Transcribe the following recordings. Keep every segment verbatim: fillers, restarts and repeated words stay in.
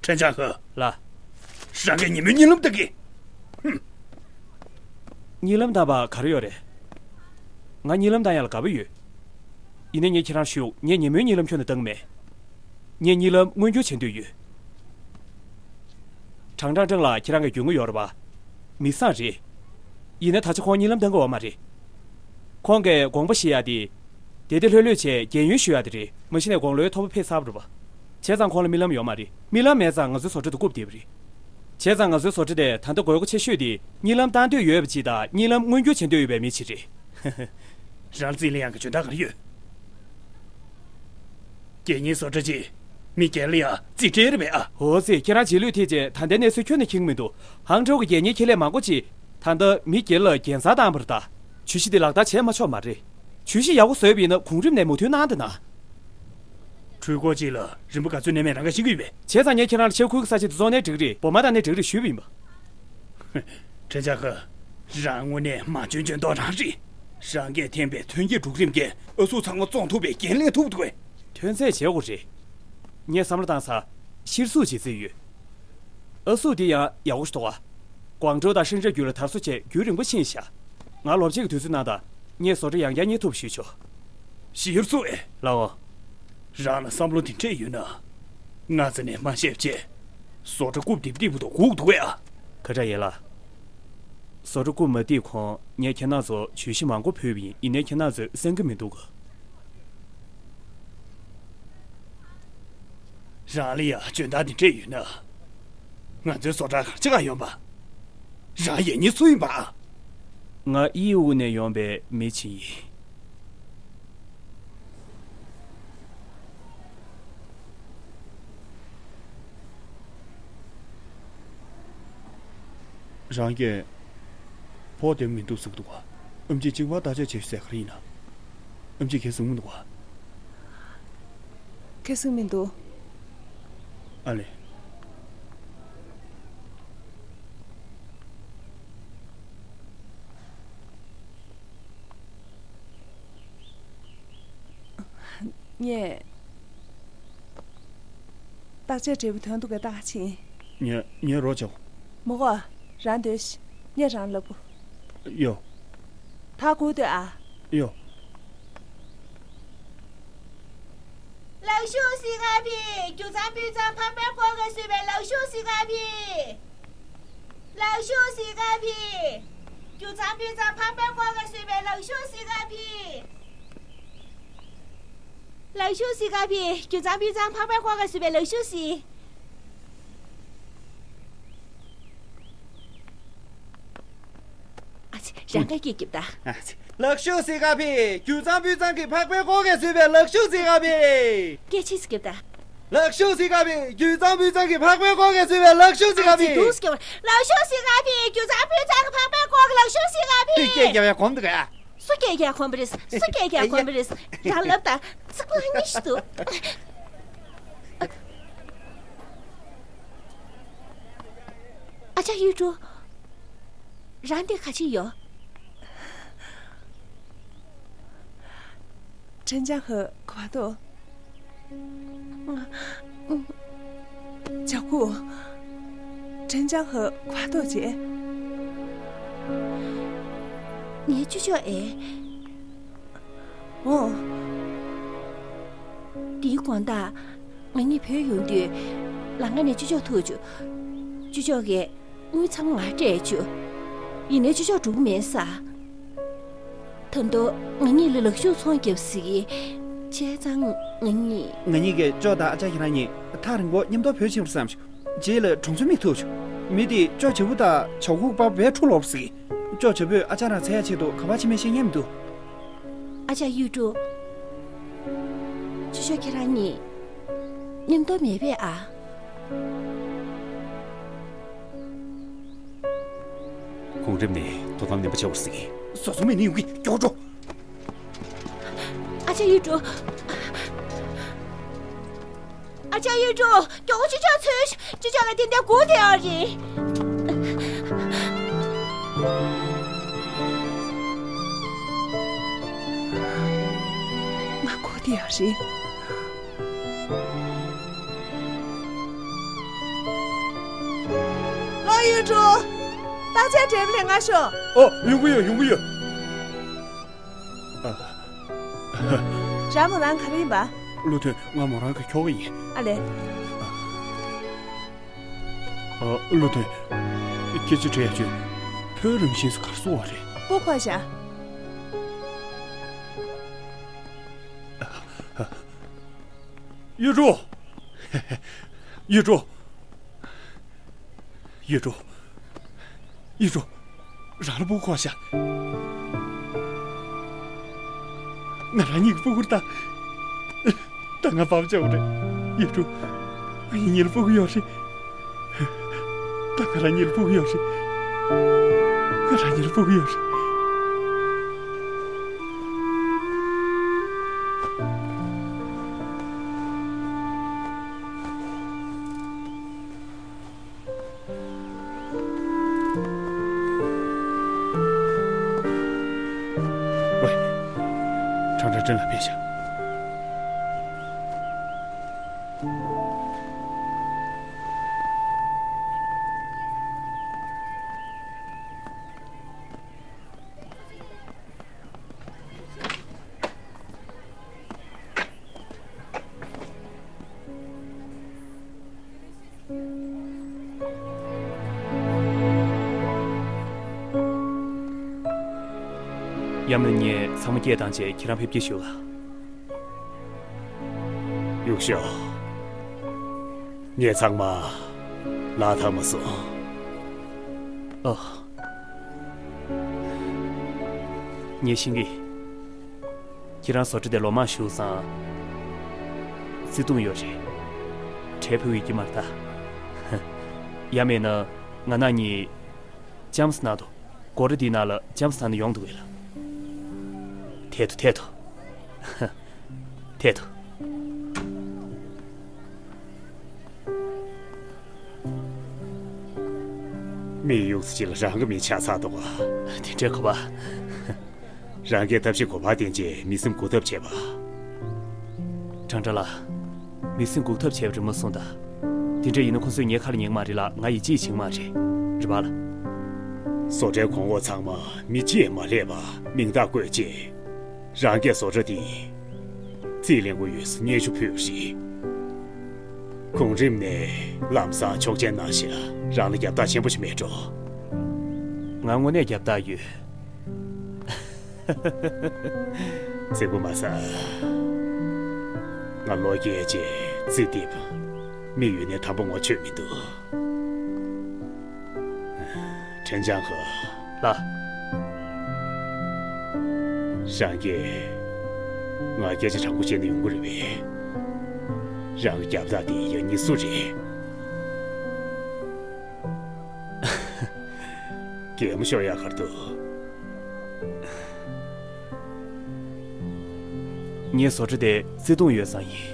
ཁྲེན་ཅང་ཧེ། ལགས། རང་གིས་ཉིན་མོའི་གཉིད་ལམ་བཏང་གི། ཧུམ། གཉིད་ལམ་བཏང་བ་ག་རེ་ཡོད་རེད། ང་གཉིད་ལམ་བཏང་ཡག་ལ་དགའ་པོ་ཡོད། ཡིན་ནའི་ངས་ཁྱེད་རང་ཞུ། ངས་ཉིན་མོའི་གཉིད་ལམ་ཁྱོན་ནས་བཏང་མེད། ངས་གཉིད་ལམ་མངོན་འགྱུར་བྱེད་འདོད་ཡོད། ཀྲང་ཀྲང་ཀྲང་ལགས་ཁྱེད་རང་གི་རྒྱུས་མངའ་ཡོད་རེད་པ། མི་བཟང་རེད། ཡིན་ན་ད་ཆ་ཁོང་གཉིད་ལམ་བཏང་གི་ཡོད་མ་རེད། ཁོང་གིས་དགོངས་པ་བཞེས་ཡག་དེ། བདེ་བདེ་ལྷོད་ལྷོད་བྱས་རྒན་ཡོལ་ཞུ་ཡག་དེ་རེད། མ་གཞི་ནས་དགུང་ལོའི་མཐོ་པོ་ཕེབས་ཚར་བ་རེད་པ། བྱས་ཙང་ཁོང་ལ་རྨི་ལམ་ཡོད་མ་རེད། རྨི་ལམ་མེད་ཙང་ང་ཚོའི་བཟོ་གྲྭ་དེ་བཀུག་བསྡད་པ་རེད། བྱས་ཙང་ང་ཚོའི་བཟོ་གྲྭ་དེ་ད་ལྟ་དགོས་མཁོ་ཆེ་ཤོས་དེ་གཉིད་ལམ་བཏང་འདོད་ཡོད་པ་གཅིག་དང་གཉིད་ལམ་མངོན་འགྱུར་བྱེད་འདོད་ཡོད་པའི་མི་གཅིག་རེད། རང་ལ་རྩིས་ལེན་ཡག་གི་འཇོན་ཐང་ག་རེ་ཡོད། རྒྱལ་གཉེར་བཟོ་གྲྭ་ཅིག་མི་རྒན་ལ་ཡང་རྩིས་སྤྲད་རེད་པས་ཨ། འོ་ཙི། ཁྱེད་རང་རྗེས་ལུས་ཐེབས་རྗེས་ད་ལྟའི་གནས་ཚུལ་ཁྱོན་ནས་མཁྱེན་གྱི་མི་འདུག་ཧང་ཀྲོའུ་གི་རྒྱལ་གཉེར་ཁེ་ལས་མང་པོ་ཅིག་ད་ལྟ་མི་སྒེར་ལ་རྒྱལ་མཚར་བཏང་བ་རེད་ད། ཇུས་གཞི་འདི་ལག་བསྟར་བྱས་མ་ཆོག་མ་རེད། ཇུས་གཞི་ཡག་པོ་བཟོས་པ་ཡིན་ན་གོང་རིམ་ནས་མོས་མཐུན་གནང་དང་གནང་། འཕྲུལ་འཁོར་གཅིག་ལ་རིན་པ་ག་ཚོད་གནས་མེད་རང་གིས་ཤེས་ཀྱི་ཡོད་པས། བྱས་ཙང་ངས་ཁྱེད་རང་ལ་ཆེས་ཁུལ་གྱི་ས་ཆ་འདི་བཙོང་ནའི་འགྲིག་གི་རེད། སྦོ་མ་བཏང་ནའི་འགྲིག་གི་རེད་ཞུས་པ་ཡིན་པ། ཁྲེན་ཅང་ཧེ། རང་དངོས་གནས་མ་འཇོན་འཇོན་མདོག་རང་རེད། རང་གིས་འཐེན་པའི་ཐོན་སྐྱེད་འབྲུག་རིམ་གྱིས་ཨུ་སུ་ཚང་མ་བཙོང་ཐུབ་པའི་འགན་ལེན་ཐུབ་འདུག་གས། ཐོན་རྫས་བྱེད་དགོས་རེད། ངས་བསམ་བློ་བཏང་ས། ཕྱིར་ཚུར་བྱེད་རྩིས་ཡོད། ཨུ་སུ་འདི་ཡང་ཡག་པོ་ཞིག་འདུག་ག་ཀོང་ཀྲོའུ་དང་ཧྲིན་ཀྲེན་བརྒྱུད་ལ་དར་སྲོལ་བཅས་རྒྱུན་རིང་པོ་ཕྱིན་ཤག་ང་ལོ་གཅིག་གི་དུས་ཚོད་གནང་དང་། ངས་བཟོ་གྲྭ་ཡང་བསྐྱར་གཉེར་ཐུབ་པ་ཞུས་ཆོག་ཞིའུ་ཙུའེ། ལགས་འོང་། རང་ལ་བསམ་བློ་འདི་འདྲས་ཡོད་ན། སྔ་ས་ནས་མ་བཤད་བྱས། བཟོ་གྲྭ་རྐུབ་རྡིབ་རྡིབ་པོ་དང་སྒུག་འདུག་གས་ཨ། ཁ་ཏྲ་ཡེ་ལགས། བཟོ་གྲྭ་རྐུབ་མ་རྡིབ་གོང་ངས་ཁྱེད་རང་ཚོ་ཇུས་གཞི་མང་པོ་ཕུལ་བ་ཡིན། ཡིན་ནའི་ཁྱེད་རང་ཚོས་གསན་གྱི་མི་འདུག་ག་རང་ལ་ཡང་འཇོན་ཐང་འདི་འདྲས་ཡོད་ན། ང་ཚོའི་བཟོ་གྲྭ་ག་རེ་བྱེད་ག་ཡོང་པ། རང་ཡིན་མིན་སུ་ཡིན་པ། ང་ཨིའུ་ནས་ཡོང་པའི་མི་ཅིག་ཡིན། རང་གིས་ཕོགས་འདེབས་མི་འདུག་ཟེར་གྱི་འདུག་ག་ཨེམ་ཆི་གཅིག་པ་བརྟག་དཔྱད་བྱེད་ཤོག་ཟེར་ག་རེ་ཡིན་ན། ཨེམ་ཆི་གས་གསུང་མི་འདུག་ག་ཁས་གསུང་མི་འདུག་ཨ་ལེ། ངས། བརྟག་དཔྱད་འབྲས་བུ་ཐོན་འདུག་གས་ལྟ་ག་ཕྱིན། ངས་ངས་རོགས་བྱའོ། མི་དགོས། རང་སྡོད་ཤིག་ངས་རང་ལབ་དགོས། ཡོ། ད་སྒུག་སྡོད་ཨ། ཡོ། ལག་ཤུབས་སི་ཀ་ཕི། རྒྱུ་ཚང་སྤུས་གཙང་ཕག་པའི་སྐོར་གྱི་བཟོས་པའི་ལག་ཤུབས་སི་ཀ་ཕི། ལག་ཤུབས་སི་ཀ་ཕི། རྒྱུ་ཚང་སྤུས་གཙང་ཕག་པའི་སྐོར་གྱི་བཟོས་པའི་ལག་ཤུབས་སི་ཀ་ཕི། ལག་ཤུབས་སི་ཀ་ཕི། རྒྱུ་ཚང་སྤུས་གཙང་ཕག་པའི་སྐོར་གྱི་བཟོས་པའི་ལག་ཤུབས་སི། ཨ་ཙི། རང་གིས་སྐད་རྒྱབ་ད། ཨ་ཙི། ལག་ཤུབས་སི་ཀ་ཕི། རྒྱུ་ཚང་སྤུས་གཙང་གི་ཕག་པའི་སྐོར་གྱི་བཟོས་པའི་ལག་ཤུབས་སི་ཀ་ཕི། སྐད་ཆེ་ཙམ་རྒྱབ་ད། ལག་ཤུབས་སི་ཀ་ཕི། རྒྱུ་ཚང་སྤུས་གཙང་གི་ཕག་པའི་སྐོར་གྱི་བཟོས་པའི་ལག་ཤུབས་སི་ཀ་ཨ་ཙི། ཕི། སྡུག་སྐྱོ་བ། ལག་ཤུབས་སི་ཀ་ཕི། རྒྱུ་ཚང་སྤུས་གཙང་གི་ཕག་པའི་སྐོར་གྱི་ལག་ཤུབས་སི་ཀ་ཕི། སྐད་རྒྱབ་ཡ་གོམས་འདུག་གས། སུ་སྐད་རྒྱག་གོམས་པ་རེད། སུ་སྐད་རྒྱག་གོམས་པ་རེད། རང་ལབ་དང་། ཚིག་ལ་གཉིས་ཤིག་འདུག་ཨ་ཅག་གཡུ་སྒྲོན། རང་འདི་ག་ཅི་ཡོད། ཁྲེན་ཅང་ཧེ་ག་པར་འདུག་ཇག་གུ། ཁྲེན་ཅང་ཧེ་ག་པར་འདུག་ཅེས། ངའི་ཅོ་ཅོ་ཨེ། འོ། འདིའི་དགོང་དག་ང་གཉིས་བུད་ཡོང་དུས། ལམ་ཁ་ནས་ཅོ་ཅོ་ཐུག་བྱུང་། ཅོ་ཅོ་གིས་དངུལ་ཚང་མ་ང་སྤྲད་བྱུང་། ཡིན་ནའི་ཅོ་ཅོ་འགྲོ་གི་མེད་ས། ད་དུང་ང་གཉིས་ལ་ལག་ཤུབས་ཚོང་རྒྱབ་ཟེར་གི། བྱས་ཙང་ང་གཉིས། ང་གཉིས་ཀྱིས་ཅོ་དང་ཨ་ཅག་ཁྱེད་རང་གཉིས་ཐག་རིང་པོ་མཉམ་དུ་བུད་ཕྱིན་པར་བསམ་བྱུང་། རྗེས་ལ་གྲོང་ཚོའི་མིག་ཐུག་བྱུང་། མི་དེས་ཅོ་བྱ་བུ་དང་ཇག་གུ་པ་བས་འཁྲུ་ལོག་ཟེར་གི། ཅོ་བྱ་བུས་ཨ་ཅག་རང་འཚོལ་ཡག་ཆེད་དུ་ག་པར་ཕྱིན་མིན་ཤེས་ཉན་མི་འདུག་ཨ་ཅག་གཡུ་སྒྲོན། ཅོ་ཅོ་ཁྱེད་རང་གཉིས་མཉམ་དུ་མེད་པས་ཨ། གོང་རིམ་ནས་དོ་དམ་ནན་པོ་བྱེད་དགོས་ཟེར་གི། བཟོ་ཚོང་མི་ནི་ཡོང་གི། མགྱོགས་འགྲོ། ཨ་ཅག་གཡུ་སྒྲོན། ཨ་ཅག་གཡུ་སྒྲོན། མགྱོགས་པོ་ཅོ་ཅོ་འཚོལ། ཅོ་ཅོ་ལ་དེ་འདྲ་སྒུག་བསྡད་ཡོད་རེད། ང་སྒུག་བསྡད་ཡོད་རེད། གཡུ་སྒྲོན། རྟགས་ཆ་འབྲས་བུ་ལས་ང་ཤོག་ཨོ། ཡོང་གི་ཡོད། ཡོང་གི་ཡོད། ཨ། རང་མོ་རང་ག་རེ་ཡིན་པ། བློ་མཐུན། ང་མོ་རང་གི་ཁྱོ་ག་ཡིན། ཨ་ལེ། ཨ། བློ་མཐུན། སྐད་ཆ་དྲི་ཡ་བྱོས། ཕོའི་རང་བཞིན་སུ་གར་སོང་བ་རེད། སྤུ་གུ་ཤ། གཡུ་སྒྲོན། གཡུ་སྒྲོན། གཡུ་སྒྲོན། གཡུ་སྒྲོན། རང་ལ་སྤུ་གུ་ཤ། ང་རང་ཉིད་ཀྱི་སྤུ་གུ་རེད་ད། ད་ང་བབ་ཆགས་པ་རེད། གཡུ་སྒྲོན། ངེད་གཉིས་ལ་སྤུ་གུ་ཡོད་རེད། ད་ང་རང་ཉིད་ལ་སྤུ་གུ་ཡོད་རེད། ང་རང་ཉིད་ལ་སྤུ་གུ་ཡོད་རེད། ཝེ། ཁྲང་ཁྲང་ཀྲེན་ལ་ཕེབས་ཤག་ཡ་མོ། ངས་ཚང་མ་སྐད་བཏང་བྱས་ཁྱེད་རང་ཕེབས་སྐྱེལ་ཞུ་ལ། གཡུག་ཤོག་ངས་ཚང་མ་ལག་བསྟར་མ་སོང་། ཨ། ངས་ཤེས་ཀྱི། ཁྱེད་རང་བཟོ་གྲྭ་དེ་ལོ་མང་བཞུགས་སོང་། བརྩེ་དུང་ཡོད་རེད། བྲེལ་ཕོག་ཡོད་ཀྱི་མ་རེད་ད། ཡང་མིན་ན་ང་རང་གཉིས་ལྕམ་སུ་ན་དུ། སྒོ་ར་འདིའི་ནང་ལ་ལྕམ་སུ་ན་ནི་ཡོང་འདུག་གས་ལ། དེ་ཐུ་དེ་ཐུ། དེ་ཐུ། མི་གཡུག་ས་ཅིག་ལ་རང་གི་མི་ཆགས་ཚར་འདུག་ག་དེ་འདྲའི་གོ་བ། རང་གིས་ཐབས་ཤེས་གོ་བ་བསྟེན་བྱས་མི་སེམས་འགུག་ཐབས་བྱས་པ། ཁྲང་ཁྲང་ལགས། མི་སེམས་འགུག་ཐབས་བྱས་པ་རེད་མ་གསུངས་ད། དེ་འདྲ་ཡིན་ན་ཁོ་ཚོས་ངའི་ཁ་ལ་ཉན་གི་མ་རེད་ལ། ང་ཡིས་ཅི་ཡང་བྱེད་ཀྱི་མ་རེད། རེད་པ་ལགས། བཟོ་གྲྭའི་གོང་འོག་ཚང་མ་མི་གཅིག་ཡང་མ་སླེབས་པར་མིང་རྟགས་བཀོད་རྗེས། རང་གིས་བཟོ་གྲྭ་འདི་རྩིས་ལེན་དགོས་ཡོད་ཟེར་སྙན་ཞུ་ཕུལ་བ་རེད། གོང་རིམ་ནས་ལམ་སང་ཆོག་མཆན་གནང་ཞིག་ལ། རང་ལ་རྒྱབ་རྟགས་ཆེན་པོ་ཞིག་མེད་འགྲོ། ང་དངོས་གནས་རྒྱབ་རྟགས་ཡོད། ཙི་གུ་མ་ཟ། ང་ལོ་རྒས་རྗེས་རྩིས་རྡིབ། མི་ཡོད་ནའི་དམ་པ་ངོ་ཆོད་མི་འདུག་ཁྲེན་ཅང་ཧེ། ལགས། རང་གིས་ང་སྐད་ཆ་དྲང་པོ་བཤད་ན་ཡོང་གི་རེད་པས། རང་གི་རྒྱབ་རྟགས་དེ་ཡང་སྙིང་སུ་རེད། གད་མོ་ཤོར་ཡག་ག་རེ་འདུག་ངའི་བཟོ་གྲྭ་དེ་བརྩེ་དུང་ཡོད་ཙང་ཡིན།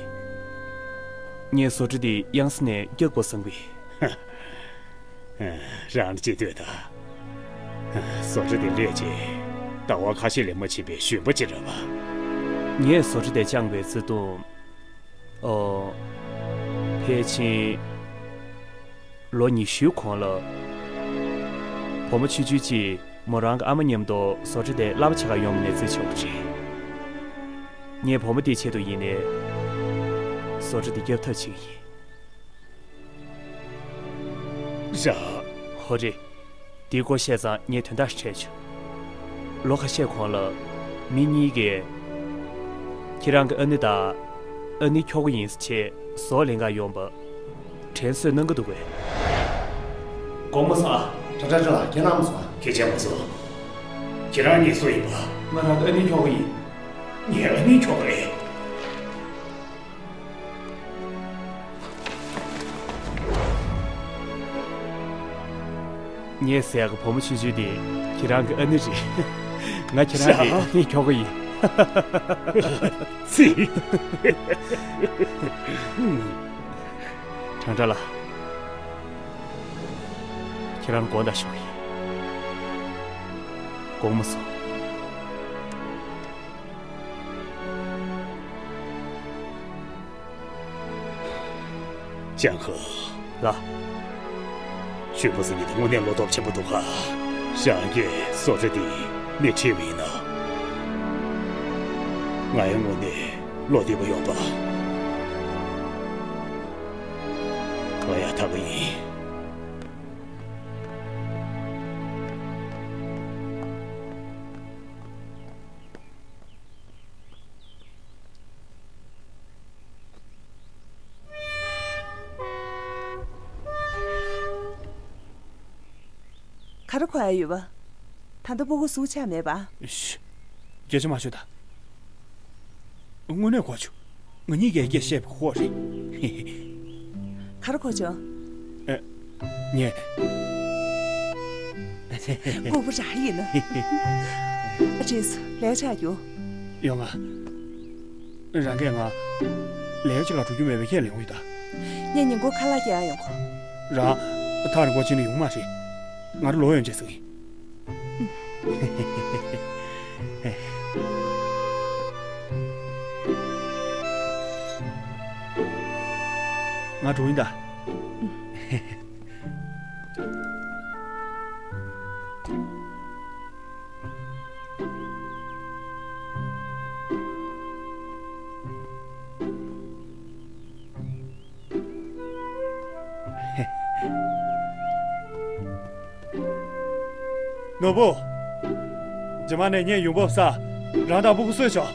ངའི་བཟོ་གྲྭ་འདི་གཡང་ས་ནས་སྐྱག་པ་བཟང་བས། རང་ལ་ཅི་འདོད་ད། བཟོ་གྲྭ་འདི་སླེབས་རྗེས་ཟླ་བ་ཁ་ཤས་ལས་མ་ཕྱིན་པའི་གཞོན་པ་ཅིག་རེད་པ། ངས་བཟོ་གྲྭ་དེ་བཅངས་པའི་བརྩེ་དུང་། ཨོ། ཕལ་ཆེར་ལོ་ཉི་ཤུའི་གོང་ལ། བུ་མོ་ཆུང་ཆུང་གཅིག་མོ་རང་གི་ཨ་མ་མཉམ་དུ་བཟོ་གྲྭ་དེ་གླ་པ་བྱེད་གར་ཡོང་བ་ནས་བརྩིས་ཆོག་གི་རེད། ངས་བུ་མོ་དེའི་ཆེད་དུ་ཡིན་ནའི་བཟོ་གྲྭ་འདི་བསྐྱབ་ཐབས་བྱེད་ཀྱི་ཡིན། ར། ཧོ་རེད། འདིའི་སྐོར་བཤད་ཙང་ངས་དོན་དག་ཞིག་འཕྲད་བྱུང་། ལོ་ཁ་ཤས་གོང་ལ་མི་གཉིས་ཀས་ཁྱེད་རང་གི་ཨ་ནེ་དང་ཨ་ནེའི་ཁྱོ་ག་ཡིན་ཟེར་བྱས་ཟོག་ལེན་གར་ཡོང་བ་དྲན་གསོས་གནང་གི་འདུག་གས། དགོངས་མ་ཚོམ་ཨ། ཁྲ་ཁྲ་ཁྲ་ལགས། ཁྱེད་རང་མ་སོང་ཨ། ཁྱེད་ཅག་མ་སོང་། ཁྱེད་རང་གཉིས་སུ་ཡིན་པ། ང་རང་གི་ཨ་ནེའི་ཁྱོ་ག་ཡིན། ངའི་ཨ་ནེའི་ཁྱོ་ག་རེད། ངས་ཟེར་གི་བུ་མོ་ཆུང་ཆུང་དེ་ཁྱེད་རང་གི་ཨ་ནེ་རེད། ང་ཁྱེད་རང་གི་ཨ་ནེའི་ཁྱོ་ག་ཡིན། ཙི། ཁྲང་ཁྲང་ལགས། ཁྱེད་རང་ལ་དགོངས་དག་ཞུ་གི་ཡིན། དགོངས་མ་ཚོམ། ཅང་ཧེ། ལགས། ཆོས་པ་ཟེར་མཁན་དེ་དངོས་གནས་བློ་སྟོབས་ཆེན་པོ་འདུག་ག་ཞང་གིས་བཟོ་གྲྭ་འདི་ནས་ཁྲིད་པ་ཡིན་ན། ང་ཡང་དངོས་གནས་བློ་བདེ་པོ་ཡོང་པ། ང་ཡང་ཐར་གི་ཡིན། ག་རེ་གོ་ཡ་ཡོད་པ། ད་ལྟ་སྤུ་གུ་ཟུག་ཆགས་མེད་པ། ཤི། སྐད་ཆ་མ་ཤོད་ད། དངོས་གནས་གོ་བྱུང་། ང་གཉིས་ཀྱིས་སྐད་བཤད་པ་གོ་རེད། ག་རེ་གོ་བྱུང་། ཨེ། ངས། ལྐུགས་པ་རང་ཡིན་ན། ཨ་ཅེས་ལས་ཆགས་རྒྱུ། ཡོང་ང་། རང་གིས་ང་། ལས་ཀ་ཅིག་ལ་འགྲོ་རྒྱུ་མེད་པའི་ཁས་ལེན་ཡོང་གི་ད། ངས་ཉིན་གུང་ཁ་ལག་བརྒྱབ་ཡོང་གོ། རང་། ཐག་རིང་པོ་ཕྱིན་ནས་ཡོང་མ་རེད། ང་རང་ལོག་ཡོང་བྱས་ཟེར་གི། ང་འགྲོ་ཡིན་ད། ནོར་བུ། རྗེས་མ་ནས་ངས་ཡོང་འབབ་ས་རང་དང་སྤུ་གུ་གསོས་ཆོག་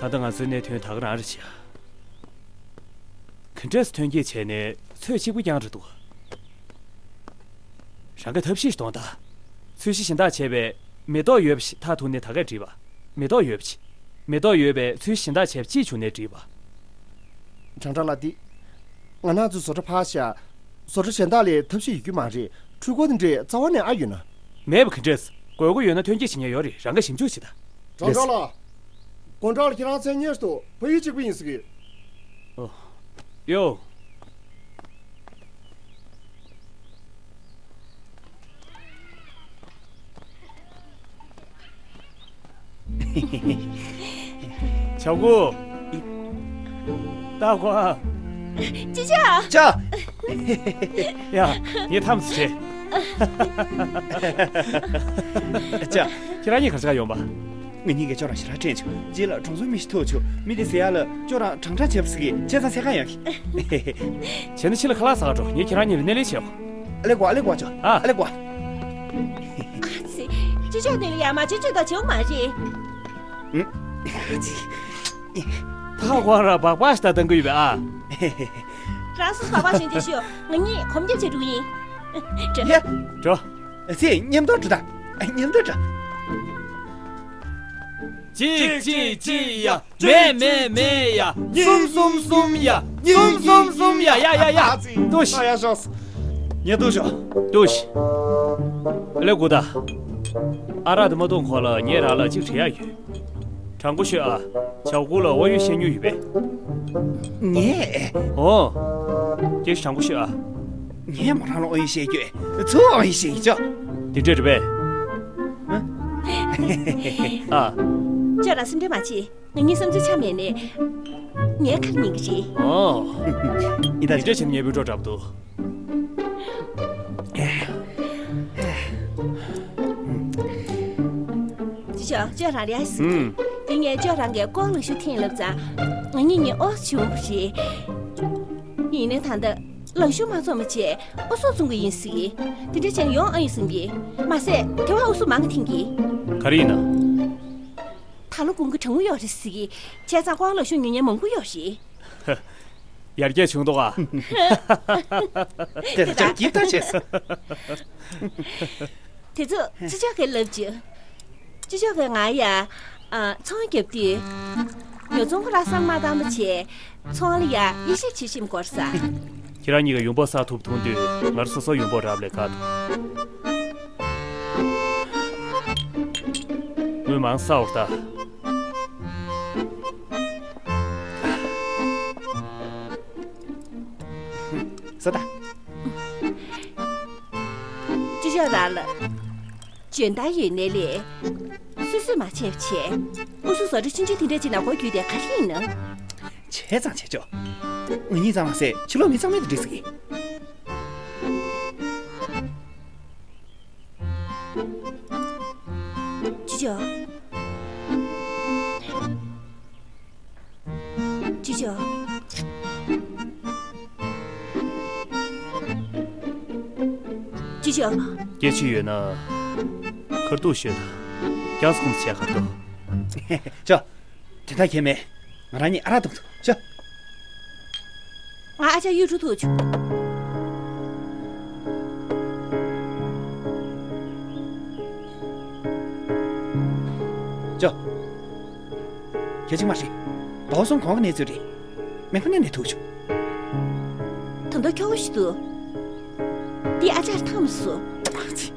ད་ལྟ་ང་ཚོའི་གནད་དོན་ད་ག་རང་རེད་བྱ། ག་འདྲས་ཐོན་སྐྱེད་བྱས་ནས་ཚོད་གཅིག་པུ་རྐྱང་རེད་འདུག་རང་གིས་ཐབས་ཤེས་ཤིག་གཏོང་དང་། ཚོས་གཞི་གཞན་དག་བྱས་པས་མེ་ཏོག་ཡོད་པ་ཞིག་མཐར་ཐུག་ནས་ད་གས་བྲིས་པ། མེ་ཏོག་ཡོད་པ་ཞིག་མེ་ཏོག་ཡོད་པས་ཚོས་གཞི་གཞན་དག་བྱས་པ་ཅིས་བྱུང་ནས་བྲིས་པ། ཁྲང་ཁྲང་ལགས་འདི། ང་རང་ཚོའི་བཟོ་གྲྭ་ཕར་བཞག་བཟོ་གྲྭ་གཞན་དག་ལས་ཐབས་ཤེས་ཡོད་རྒྱུ་མ་རེད། འཕྲུལ་འཁོར་དེ་འདྲས་རྩ་བ་ནས་ཨ་ཡོད་ན། མེད་པ་ག་འདྲས། དགོས་མཁོ་ཡོད་ན་ཐོན་སྐྱེད་བྱེད་མཁན་ཡོད་རེད། རང་གིས་ཞིབ་འཇུག་བྱེད་དང་། ཁྲང་ཁྲང་ལགས། དགོང་དག་ལ་ཁྱེད་རང་མཚན་སྙན་ཞུ་འདུག་ཕ་ཡུལ་གཅིག་པུ་ཡིན་ཟེར་གི། ཨོ། ཡོ། ཆའོ་ཀུ། ཏཱ་ཀོ། ཅི་ཅག་ཅག་ཡ། ངས་ཐམས་ཅད། ཅག་ཁྱེད་རང་གཉིས་ག་རེ་བྱེད་ཀྱི་ཡོང་པ། ང་གཉིས་ཀྱིས་ཁྱོད་རང་ཞེ་དྲག་དྲན་བྱུང་། རྗེས་ལ་གྲོང་ཚོའི་མི་ཞིག་ཐུག་བྱུང་། མི་དེས་ཟེར་ཡག་ལ་ཁྱོད་རང་ཁྲང་ཁྲང་བྱས་པ་ཟེར་གི། བྱས་ཙང་ཚད་གང་ཡག་གི། བྱས་ན་ཕྱི་ལ་ཁ་ལག་ཟ་ག་འགྲོ། ངས་ཁྱེད་རང་གཉིས་ལ་སྣེ་ལེན་བྱེད་དགོས། ཨ་ལེ་ཀོ། ཨ་ལེ་ཀོ། ཨ། ཨ་ལེ་ཀོ། ཨ་ཙི། ཅི་ཅག་ནི་ལ་ཡ་མ་ཅི་ཅི་ད་བྱེད་མ་རེད། ཨ་ཙི། ད་ཁོ་ར་སྦག་སྦག་ཞིག་ད་གཏོང་གི་ཡོད་པས་ཨ། རང་སུ་སྦག་སྦག་བྱེད་འདི་ཤོད། ང་གཉིས་གོམ་རྒྱབ་བྱེད་འགྲོ་ཡིན། འགྲོ། ཡ། འགྲོ། ཨ་ཙི། མཉམ་དུ་འགྲོ་ད། མཉམ་དུ་འགྲོ། གཅིག་གཅིག་གཅིག་ཡ། མེད་མེད་མེད་ཡ། གསུམ་གསུམ་གསུམ་ཡ། གཉིས་གཉིས་གསུམ་གསུམ་ཡ། ཡ་ཡ་ཡ། ཨ་ཙི། ལྟོས་ཤིག་ཡ་ཤོག་ངས་ལྟོས་ཤོག་ལྟོས་ཤིག་ཨ་ལེ་ཀོ། ད་ཨ་རག་དེ་མ་གཏོང་གོང་ལ་ངས་རང་ལ་གཅིག་དྲི་ཡག་ཡོད། དྲང་པོ་ཤོད་ཨ། ཆའོ་ཀུ་ལ་དབང་ཡོད་བཤད་མྱོང་ཡོད་པས། ངས། ཨོ། སྐད་ཆ་དྲང་པོ་ཤོད་ཨ། ངས་མོ་རང་ལ་དབང་ཡོད་བཤད་རྒྱུ། ཚུར་དབང་ཡོད་བཤད་ཀྱི་ཅོ། དེ་འདྲས་རེད་པས། ཨ། ཁྱོད་རང་སེམས་ཁྲལ་མ་བྱེད། ང་གཉིས་བསམ་ཚུལ་ཆ་མེད་ནས། ངའི་ཁ་ལ་ཉན་གི་རེད། ཨོ། ཡིན་ད། དེ་འདྲས་བྱས་ན་ངའི་བུ་སྤྲོ་འདྲ་པོ་འདུག་ཅི་ཅོ་ཅོ་རང་རེད་ཟེར། ཨུམ། དེ་ངས་ཅོ་རང་གི་ལྐོག་ལག་ཤུབས་འཐེན་ལབ་ཙང་། ང་གཉིས་གཉིས་ཨོ་བྱུང་བ་རེད། ཡིན་ནའི་ད་ལྟ་ལག་ཤུབས་མ་བཙོང་བ་བྱས་ཨུ་ཚུགས་བཙོང་གི་ཡིན་ཟེར། དེ་འདྲ་བྱས་ན་ཡོང་ཨ་ཡོད་བསམ་གི། མ་ཟད་དེ་བ་ཨུ་ཚུགས་མང་གི་འཐེན་གི། ག་རེ་ཡིན་ན། ད་ལོ་དགུན་ཁ་གྲང་མོ་ཡོད་རེད་ཟེར་གི། བྱས་ཙང་ལྐོག་ལག་ཤུབས་ཉོ་མཁན་མང་པོ་ཡོད་རེད། ཡར་རྒྱས་བྱུང་འདུག་ཨ། དེ་ལྟར་ཅག་གིས་ལྟ་བྱས་སོང་། དེ་ཚོ་ཅི་ཅག་གིས་ལབ་བྱུང་། ཅི་ཅག་གིས་ང་ཡ། ཨ། ཚོང་རྒྱབ་དུས། ཉོ་ཚོང་ཁོ་ར་བསམ་མ་བཏང་པ་བྱས། ཚོང་ལ་ཡ་དབྱེ་ཞིབ་བྱེད་བཞིན་སྐོར་ས། ཁྱེད་རང་གཉིས་ཀ་ཡོང་འབབ་གསར་ཐུབ་མཐོང་དུས་ང་རང་སོ་སོ་ཡོང་འབབ་རག་ལས་དགའ་འདུག་དངུལ་མང་བསགས་པ་ད། ཟ་ད། ཡོད་ར་ལ། འཇོན་ཐང་ཡོད་ནའི་ལས། སུས་སུས་མ་བྱས་པ་བྱས། ཨུ་སུ་བཟོ་གྲྭ་ཆུང་ཆུང་དེ་འདྲ་ཅིག་ནང་སྒོ་བརྒྱུད་དེ་ག་རེ་ཡིན་ན། བྱས་ཙང་བྱས་ཆོག་ང་གཉིས་ཙམ་མ་ཟད་ཕྱི་ལོགས་མི་ཚང་མས་དེ་འགྲིག་ཟེར་གི། ཅི་བྱ། ཅི་བྱ། ཅི་བྱ། སྐད་ཆ་ཡོད་ན། ཁ་ཐུག་ཤོད་དང་། རྒྱགས་ཁུངས་བྱས་ཁ་ཐུག་ཅོ། དེ་འདྲ་གལ་མེད། ང་རང་གཉིས་ཨ་རག་འཐུང་ཐུབ། ཅོ། ང་ཨ་ཅག་གཡུ་འབྲུག་ཐུག་ཆུ། ཅོ། གལ་ཆེན་མ་རེད། ཟླ་བ་གསུམ་གོང་གི་གནས་ཚུལ་རེད། མེ་ཁ་ནས་ནས་ཐུག་ཆུ། ད་དུང་ཁྱོ་ག་ཞིག་འདུག་འདི་ཨ་ཅག་ཐང་མ་སུ། ཨ་ཙི།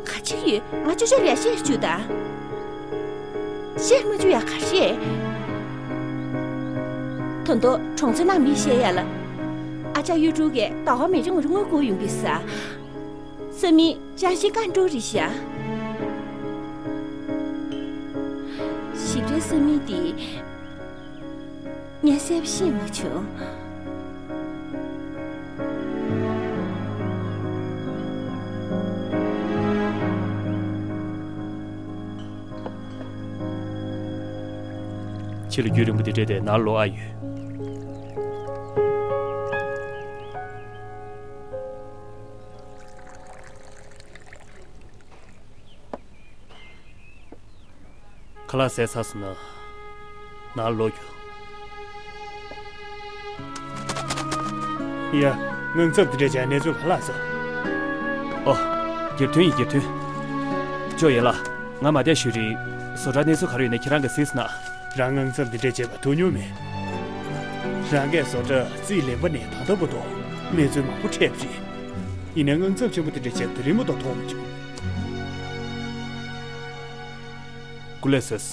ག་ཅི་ཡོད། ང་ཅོ་ཅོ་རེ་བཤད་བཅུག་ད། བཤད་མ་བཅུག་ཡ་ག་རེ། ད་དུང་གྲོང་ཚོའི་ནང་མིས་བཤད་ཡ་ལ། ཨ་ཅག་གཡུ་འབྲུག་གིས་ཟླ་བ་མི་རེ་ངོ་རེ་དངུལ་བསྐུར་ཡོང་གི་ས། བསམ་མི་ཅང་ཤེས་ཀ་འགྲོ་རེ་བཞག་ཞིབ་ཕྲའི་བསམ་མི་འདི། ངས་གསལ་པོ་ཤེས་མ་བྱུང་། ཁྱེད་ལ་རྒྱུན་རིང་པོ་དེ་འདྲས་དེ་ནར་ལོག་ཨ་ཡོད། ཁ་ལག་ཟས་ཚར་སོང་ན། ནང་ལོག་རྒྱུགས། ཡ། དངངས་འཚབ་འདི་འདྲ་བྱས་གནས་ཚུལ་ག་ལ་སོང་། ཨོ། སྒེར་དོན་ཡིན་སྒེར་དོན། ཅོ་ཡན་ལགས། ང་མ་བསྡད་ཞུ་རིང་། བཟོ་གྲྭ་གནས་ཚུལ་ག་རེ་ཡོད་ན་ཁྱེད་རང་གིས་གཟིགས་གནང་། རང་དངངས་འཚབ་འདི་འདྲ་བྱེད་པ་ཐུགས་མྱོང་མེད། རང་གིས་བཟོ་གྲྭ་རྩིས་ལེན་པ་ནས་ད་ལྟ་བར་དུ་གནས་ཚུལ་མང་པོ་འཕྲད་པ་རེད། ཡིན་ནའི་དངངས་འཚབ་ཆེན་པོ་དེ་འདྲ་བྱས་དེ་རིང་མ་གཏོགས་ཐོགས་མ་བྱུང་། སྐུ་ལས་སོས།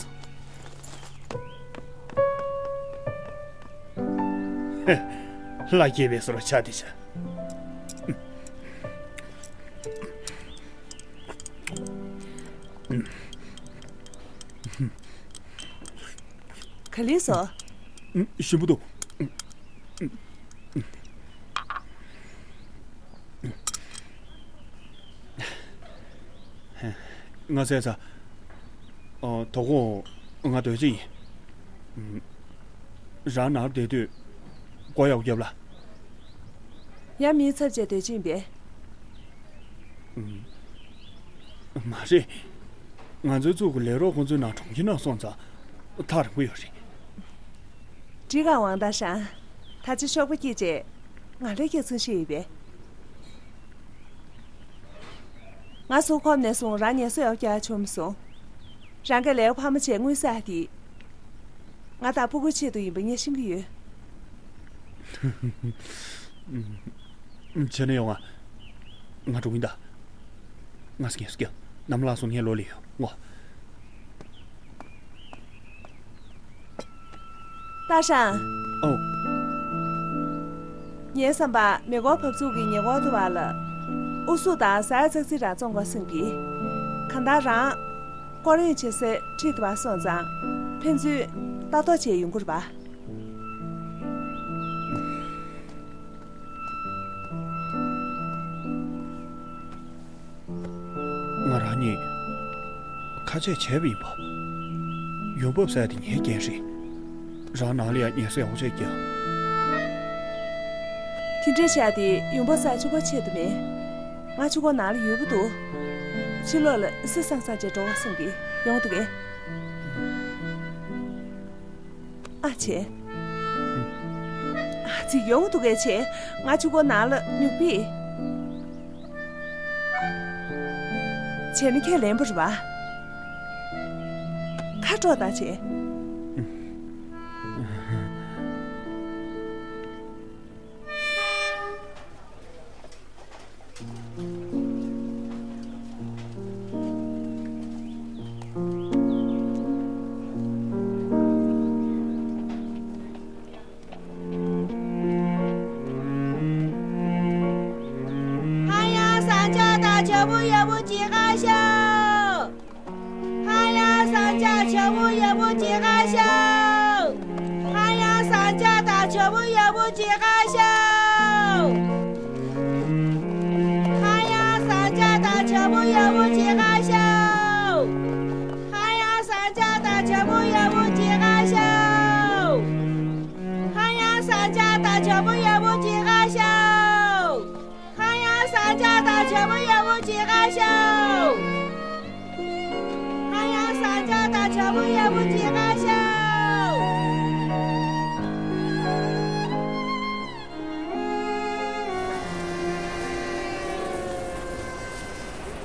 ལྷ་སྐྱེས་པའི་བཟོ་འདྲ་ཆགས་བསྡད་ཤག་ག་ལེར་བཟོ། ཞིམ་པོ་འདུག་ང་ཟས་ཚར། ཨ། དོ་དགོང་ང་སྡོད་ཀྱི་ཡིན། རང་ནང་ལ་བསྡད་དུས་སྒོ་ཡག་པོ་རྒྱབ་ལ། ཡང་མིའི་ཚབ་བྱས་སྡོད་ཀྱི་ཡིན་པས། མ་རེད། ང་ཚོའི་གཙུག་གི་ལས་རོགས་ཁོང་ཚོའི་ནང་གྲོང་ཁྱེར་ནང་སོང་ཙང་ཐག་རིང་པོ་ཡོད་རེད། འགྲིག་ག་ཝང་ཏ་ཧྲན། ད་ཅི་ཤོག་པ་སྐྱེས་རྗེས། ང་ལ་སྐྱག་རྫུན་བཤད་ཡོད་པས། ང་གཟུགས་ཁོམ་ནས་བཟུང་རང་ངལ་གསོ་ཡག་རྒྱག་ཆོག་མ་སོང་། རང་གི་ལས་ཀ་ཕ་མ་བྱས་དངུལ་བསགས་དེ། ང་དང་སྤུ་གུའི་ཆེད་དུ་ཡིན་པ་ངས་ཤེས་ཀྱི་ཡོད། བྱས་ན་ཡོང་ང་། ང་འགྲོ་གིན་གདའ། ང་ས་ངལ་གསོ་རྒྱག་ནམ་ལངས་སོང་ངས་ལོ་ལས་ཡོང་ངོ་། ཏ་ཧྲན། ཨོ། ངའི་བསམ་པར་མེ་འཁོར་བབས་ཚུགས་ཀྱི་ཉེ་འཁོར་དུ་བ་ལ། ཨུ་སུ་དང་ཟ་ཡ་ཙག་ཙིག་རང་བཙོང་དགོས་བསམ་གི། གང་ལྟར་རང་། སྐོར་གཡེང་བྱེད་སའི་ཁྲིད་དུ་བ་སོང་ཙང་། ཕན་ཚུན་ལྟ་རྟོག་བྱས་ཡོང་གི་རེད་པ། ང་རང་ཉིད་ཁ་ཆད་བྱས་པ་ཡིན་པ། ཡོང་འབབ་ཟེར་དེ་ངའི་འགན་རེད། རང་ནང་ལ་ཡང་ངལ་གསོ་ཡག་པོ་བྱས་ཀྱང་། དེ་འདྲས་བྱས་ཏེ་ཡོང་འབབ་ཟེར་གཅིག་པོ་ཆེད་དུ་མེད། ང་གཅིག་པོ་ནང་ལ་ཡོད་པ་འདུག་ཕྱི་ལོགས་ལ་སི་སང་སང་བྱས་འགྲོ་བསམ་གི། ཡོང་འདུག་གས། ཨ་ཆེ། ཨ་ཙི། ཡོང་འདུག་གས་ཆེ། ང་གཅིག་པོ་ནང་ལ་ཉུག་པི། བྱས་ན་ཁས་ལེན་པ་རེད་པ། ཁ་དཀྲོག་ད་བྱས། བྱ་བོ་ཡག་པོ་བྱེད་ག་ཤོག་ཧ་ཡང་ཟ་འཇགས་དང་བྱ་བོ་ཡག་པོ་བྱེད་ག་ཤོག་ཧ་ཡང་ཟ་འཇགས་དང་བྱ་བོ་ཡག་པོ་བྱེད་ག་ཤོག་ཧ་ཡང་ཟ་འཇགས་དང་བྱ་བོ་ཡག་པོ་བྱེད་ག་ཤོག་ཧ་ཡང་ཟ་འཇགས་དང་བྱ་བོ་ཡག་པོ་བྱེད་ག་ཤོག་ཧ་ཡང་ཟ་འཇགས་དང་བྱ་བོ་ཡག་པོ་བྱེད་ག་ཤོག་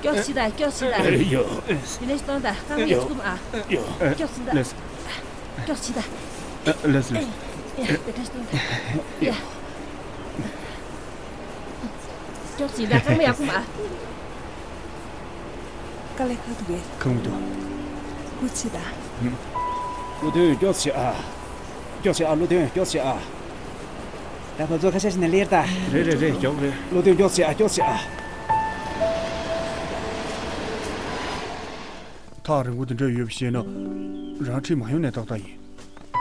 སྐྱོགས་ཤིག་དང་སྐྱོགས་ཤིག་དང་། ཡོ། དེ་ནས་གཏོང་དང་། རྐང་མ་ཡར་བསྐུམ་ཨ། ཡོ། སྐྱོགས་ཤིག་དང་། ལགས་སོ། སྐྱོགས་ཤིག་དང་། ལགས་སོ། ཡ། དེ་ནས་གཏོང་དང་། ཡ། སྐྱོགས་ཤིག་དང་། རྐང་མ་ཡར་བསྐུམ་ཨ། དཀའ་ལས་ཁག་འདུག་གས། ཁག་མི་འདུག་སྐུ་མཁྱེན་དང་། བློ་མཐུན་སྐྱོགས་ཤིག་ཨ། སྐྱོགས་ཤིག་ཨ། བློ་མཐུན་སྐྱོགས་ཤིག་ཨ། ད་ཕར་ཚུར་ཁ་ཤས་ཤིག་ནས་སླེབས་ད། རེད་རེད་རེད། མགྱོགས་རེད། བློ་མཐུན་སྐྱོགས་ཤིག་ཨ། སྐྱོགས་ཤིག་ཨ། ཐག་རིང་པོ་དེ་འདྲ་ཡོད་པ་ཤེས་ན། རང་ཁྲིད་མ་ཡོང་ནས་ཏག་ཏག་ཡིན།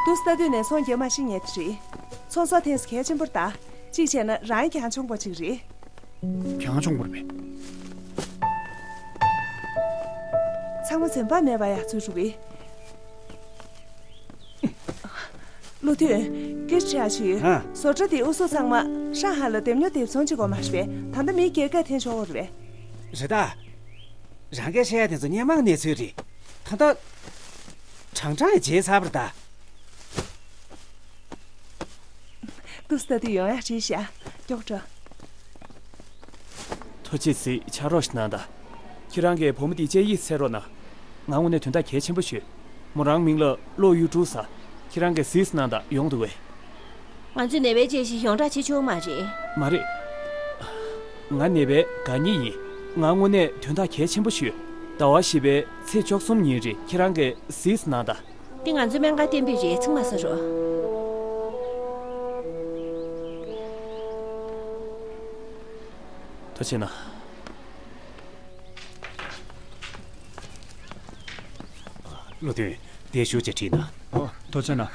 འདུག་སེ་ལྟ་དུས་ནས་ཚོང་རྒྱག་མ་ཤེས་མཁན་དེ་རེད། ཚོང་ཟོག་ཐོན་ས་གལ་ཆེན་པོ་རེད་ད། གཅིག་བྱས་ན་རང་གྱང་མཆོང་པོ་ཅིག་རེད། གྱང་མཆོང་པོ་རེད་པས། ཚང་མ་འཛེམ་བག་མེད་པར་ཡར་འཛུལ་འགྲོ་གི། བློ་མཐུན། སྐད་ཆ་ཞིག་ཡོད། ཨ། བཟོ་གྲྭ་དེའི་དབུ་ཟུར་ཚང་མ་ཧྲང་ཧའེ་ལ་འདེམས་ཉོ་འདེམས་ཚོང་བྱེད་དགོས་མ་རེད་པས། ད་ལྟ་མི་སྒེར་གྱིས་འཐེན་ཆོག་གི་རེད་པས། རེད་ད། རང་གིས་བཤད་ཡ་དེ་ཚོ་སྔོན་མའི་གནས་ཚུལ་རེད། ད་ལྟ་ཀྲང་ཀྲང་ཡིས་བརྗེད་ཚར་བ་རེད་ད། འདུག་སེ་ལྟ་དུས་ཡོང་ཡ་བྲིས་ཤག་མགྱོགས་འགྲོ། ཐུགས་རྗེ་གཟིགས། ཕྱག་རོགས་ཤིག་གནང་དང་། ཁྱེད་རང་གིས་བུ་མོ་དེའི་དཔྱད་ཡིག་འཚོལ་རོགས་གནང་། ང་དངོས་གནས་དོན་དག་གལ་ཆེན་པོ་ཞིག་ཡོད། མོ་རང་མིང་ལ་ལོ་ཡུ་ཀྲུའུ་ཟེར། ཁྱེད་རང་གིས་གཟིགས་གནང་དང་། ཡོང་འདུག་གས། ང་ཚོས་ནད་པའི་དཔྱད་གཞི་ཡོངས་བསྒྲགས་བྱེད་ཆོག་མ་རེད། མ་རེད། ང་ནད་པའི་དགའ་ཉེ་ཡིན། ང་དངོས་གནས་དོན་དག་གལ་ཆེན་པོ་ཞིག་ཡོད། ཟླ་བ་བཞི་པའི་ཚེས་བཅུ་གསུམ་ཉིན་རེད། ཁྱེད་རང་གིས་གཟིགས་གནང་དང་། འདི་ང་ཚོའི་སྨན་ཁང་གཏན་འབེབས་རེད། ཚིག་མ་ཟ་རོགས། ཐུགས་རྗེ་གནང་། བློ་མཐུན། དེ་ཞུ་ཅེས་བྲིས་ན། ཨོ། ཐུགས་རྗེ་གནང་།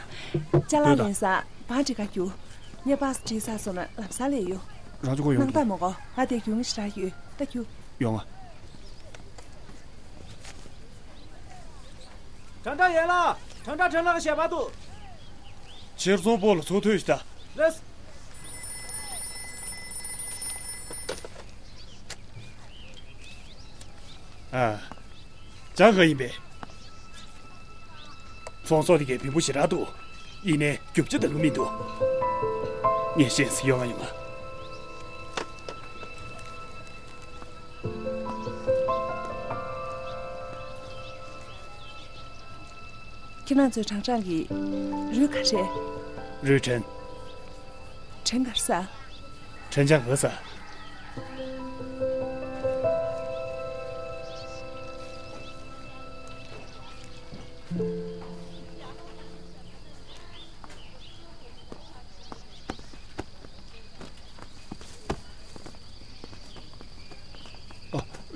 ཅ་ལག་ལེན་ས་བང་སྒྲིག་ག་རྒྱུགས། ངས་པཱ་སི་བྲིས་ཚར་སོང་ན་ལམ་སང་སླེབས་ཡོང་། རང་ཚོ་ཁོ་ཡོང་། སྣང་དག་མ་དགོས། ང་དེ་རྒྱུགས་ངེས་ཤིག་རག་ཡོད། ད་རྒྱུགས། ཡོང་ང་། ཁྲང་ཁྲང་ཡན་ལགས། ཁྲང་ཁྲང་ཁྲང་ལགས་ཞལ་པར་འདུག་ཕྱིར་ཚོང་པོ་ལ་ཚུར་ཐོན་ཤིག་ད། ལགས། ཨ། ཅང་ག་ཡིན་པས། ཚོང་ཟོག་དེ་གའི་བེམ་པོ་ཞེ་དྲག་འདུག་ཡིན་ནའི་རྒྱུ་ཆ་འདང་གི་མི་འདུག་ངས་ཤེས་སུ་ཡོང་ང་ཡོང་ང་། ཁྱེད་རང་ཚོའི་ཁྲང་ཁྲང་གི་རུས་ག་རེ་རེད། རུས་ཁྲེན། ཁྲེན་ག་རེ་ཟ། ཁྲེན་ཅང་ག་ཟ། ཨ།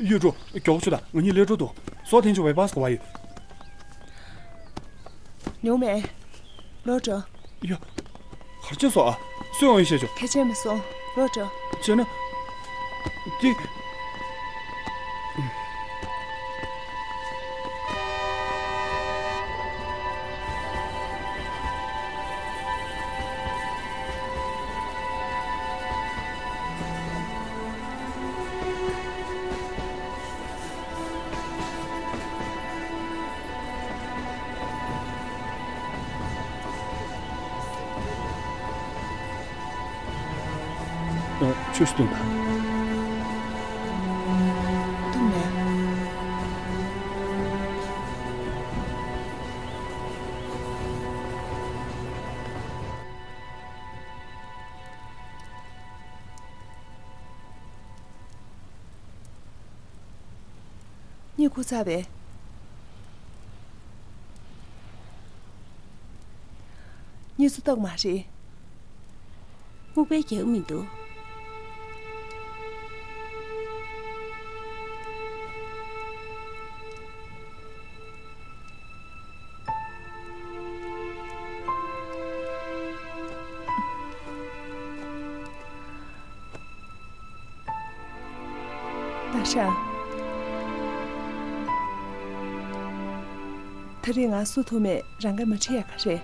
གཡུ་སྒྲོན། མགྱོགས་ཤོག་དང་། ང་གཉིས་སླེབས་འགྲོ་འདུག་ཟོག་འཐེན་ཆོག་པའི་པཱ་སི་ག་པར་ཡོད། ཉུང་མེད། ལོག་འགྲོ། ཡ། ག་རེ་བྱས་སོང་ཨ། སུས་འོང་ཡིན་བཤད་ཆོག་གལ་ཆེན་མི་སོང་། ལོག་འགྲོ། བྱས་ན། འདི། ཆུ་ཞིག་བཏུང་དང་། བཏུང་མེད། གཉིད་ཁུག་ཚར་བས། གཉིད་ཚུགས་ཐུབ་མ་རེད། སྨུག་པས་རྒྱག་མི་འདུག་ཤ། ད་རེས་ང་བསུ་ཐུབ་མེད། རང་ག་མ་ཁྲིད་ཡག་ག་རེད།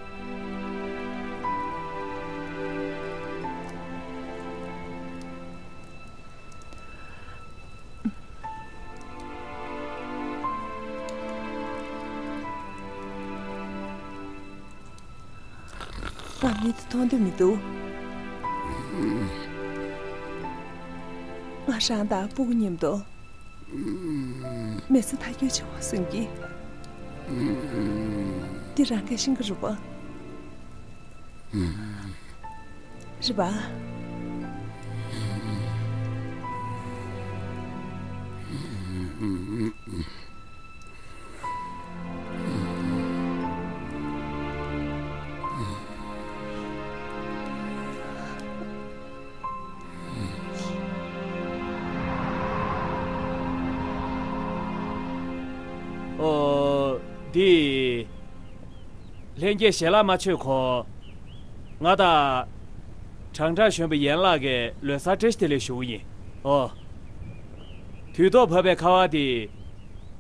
ང་མི་དེ་མཐོང་འདོད་མི་འདུག་ང་རང་དང་སྤུ་གུ་མཉམ་དུ་མི་ཚེ་མཐའ་འཁྱོལ་བྱེད་དགོས་བསམ་གྱི། འདི་རང་གིས་ཤེས་ཀྱི་རེད་པ། རེད་པ། ཨོ། འདི། ལྷན་རྒྱས་ཞལ་ལག་མ་མཆོད་གོང་། ང་དང་། ཁྲང་ཁྲང་གཞོན་པ་ཡན་ལགས་ཀྱི་ལོ་གསར་བཀྲ་ཤིས་བདེ་ལེགས་ཞུ་གི་ཡིན། ཨོ། དུས་ཐོག་བབས་པའི་ཁ་པར་དེ།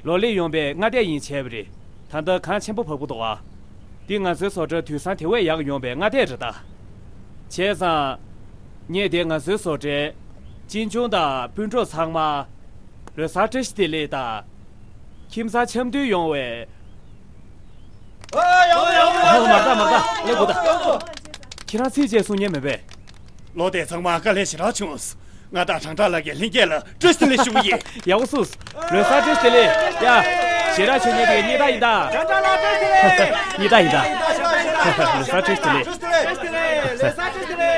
ལོ་ལེགས་ཡོང་བའི་སྔ་ལྟས་ཡིན་བྱས་པ་རེད། ད་ལྟ་གངས་ཆེན་པོ་བབས་ཀྱི་འདུག་ཨ། འདི་ང་ཚོའི་བཟོ་གྲྭ་དུས་བཟང་དེ་བས་ཡག་ཡོང་བའི་སྔ་ལྟས་རེད་ད། བྱས་ཙང་། ངས་དེ་ང་ཚོའི་བཟོ་གྲྭའི་གཅེན་གཅུང་དང་སྤུན་གྲོགས་ཚང་མ་ལོ་གསར་བཀྲ་ཤིས་བདེ་ལེགས་དང་། ཁྱིམ་ཚང་འཆམ་མཐུན་ཡོང་བའི། ཨ། ཡོང་ཡོང་ཡོང་། མ་ལྟ་མ་ལྟ། ལེགས་པོ་ད། ཁྱེད་རང་ཚིག་བཅད་གསུང་ཉན་མེད་པས། ལོ་དེ་ཚང་མ་དཀའ་ལས་ཞེ་དྲག་བྱུང་། ང་དང་ཁྲང་ཁྲང་ལགས་ཀྱིས་ལྷན་རྒྱས་ལ་བཀྲ་ཤིས་བདེ་ལེགས་ཞུ་གི་ཡིན། ཡག་པོ་སོང་། ལོ་གསར་བཀྲ་ཤིས་བདེ་ལེགས། ཡ། ཞེ་དྲག་བྱུང་ཉན་དེ་སྙིང་ཐག་ཡིན་ད། ཁྲང་ཁྲང་ལགས་བཀྲ་ཤིས་བདེ་ལེགས། སྙིང་ཐག་ཡིན་ད། ལོ་གསར་བཀྲ་ཤིས་བདེ་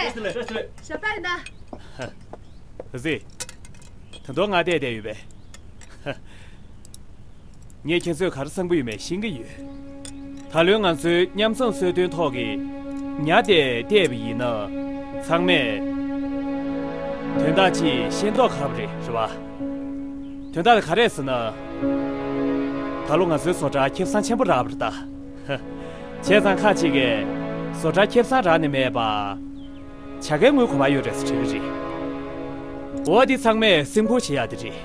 ལེགས། ལོ་གསར་བཀྲ་ཤིས་བདེ་ལེགས། ཞབས་བཏགས་ཡིན་ད། གཟིགས། ད་དུང་ང་བལྟས་བསྡད་ཡོད་པས། ངས་ཁྱེད་ཚོས་ག་རེ་བསམ་གྱི་ཡོད་མེད་ཤེས་ཀྱི་ཡོད། ད་ལོའི་ང་ཚོའི་མཉམ་འཛོམས་གསོལ་སྟོན་ཐོག་གི་ཉ་དེ་བལྟས་པ་ཡིན་ན། ཚང་མས་དོན་དག་ཅིག་ཤེས་མདོག་ཁ་པོ་རེད། རེད་པ། དོན་དག་དེ་ག་རེད་ཟེར་ན། ད་ལོ་ང་ཚོའི་བཟོ་གྲྭ་ཁེ་བཟང་ཆེན་པོ་རག་པ་རེད་ད། བྱས་ཙང་ཁ་ཅིག་གིས་བཟོ་གྲྭ་ཁེ་བཟང་རག་ནས་མེད་པ། བྱ་དགའི་དངུལ་གོ་མ་ཡོད་རེད་ཟེར་དྲིས་པ་རེད། འོ་འདི་ཚང་མས་སེམས་ཁུར་བྱེད་ཡག་དེ་རེད།